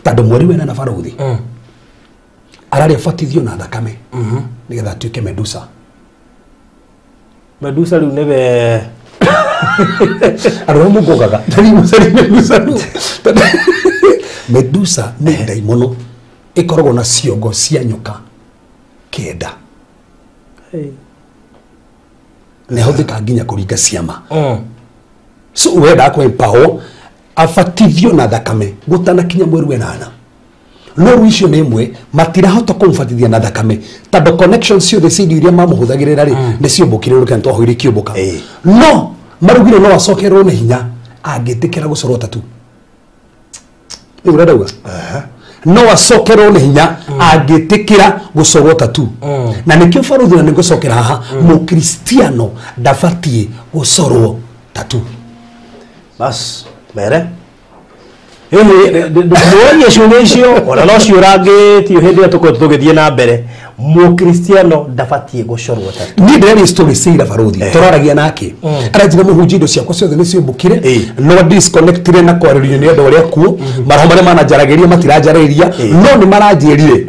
Tondũ mweri wena na baruthi ararĩa batithio na thakame nĩgetha atuĩke Medusa. Medusa rĩu nĩwe andũ arĩa mũngogaga Medusa. Medusa nĩ ndaimono ĩkoragwo na ciongo cia nyoka 9 na ĩhũthĩkaga nginya kũringa ciama. So wendaga kũ empower abatithio na thakame gũtanakinya mweri wenana, no rĩu icio nĩ imwe matirahota kũmũbatithia na thakame tondũ connection ciothe cia indo iria mamũhũthagĩrĩra rĩ nĩ ciũmbũkire rũkena twahoire ikĩũmbũka. No marugire no acokerwo nĩ hinya angĩtĩkĩra gũcorwo tatu. Rĩu ũrĩa ndauga no acokerwo nĩ hinya angĩtĩkĩra gũcorwo tatu, na nĩkĩo baruthi na nĩngũcokera haha, mũkristiano ndabatiĩ gũcorwo tatu. Bas mere ndũrie ciũria icio ona no ciũrangĩtio hĩndĩ ĩrĩa tũkoretwo tũgĩthiĩ na mbere. Mũkristiano ndabatiĩ gũcorwo tatu. Niĩ ndĩraria story cia baruthi tũraragia nake aranjĩra mũhunjia indo ciakwa ciothe nĩ ciũmbũkire, no disconnectire na kwarĩrio nĩ andũ arĩa kuo maroho marĩa mananjaragĩria matiranjarĩria, no nĩ maranjĩrire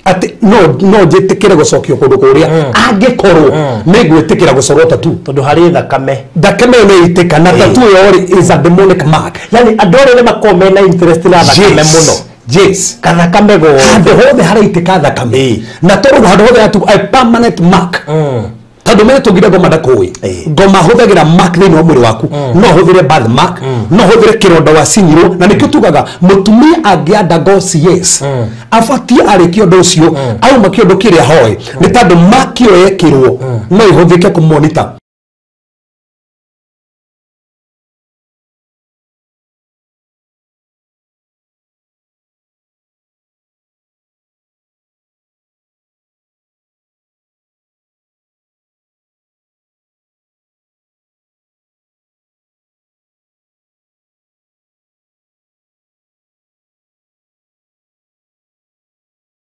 atĩ no njĩtĩkĩre gũcokio kũndũ kũrĩa angĩkorwo nĩ ngwĩtĩkĩra gũcorwo tatu. Tondũ harĩ thakame. Thakame ĩyo nĩ ĩitĩka na tatu ĩyo rĩ is a demonic mark. Yani andũ arĩa nĩ makoragwo mena interest na thakame mũno. Yes. Kathakame gothe. Handũ hothe haraitĩka thakame na tondũ handũ hothe hatu a permanent mark, tondũ mene tũngire ngoma ndakũĩ ngoma hũthagĩra mark thĩinĩ wa mwĩrĩ waku, no hũthĩre birth mark, no hũthĩre kĩronda wacinyirwo, na nĩkĩo tugaga mũtumia angĩanda go CS abatiĩ arĩkie ũndũ ũcio auma kĩũndũ kĩrĩa hoe, nĩ tondũ mark ĩyo yekĩrwo no ĩhũthĩke kũmonita.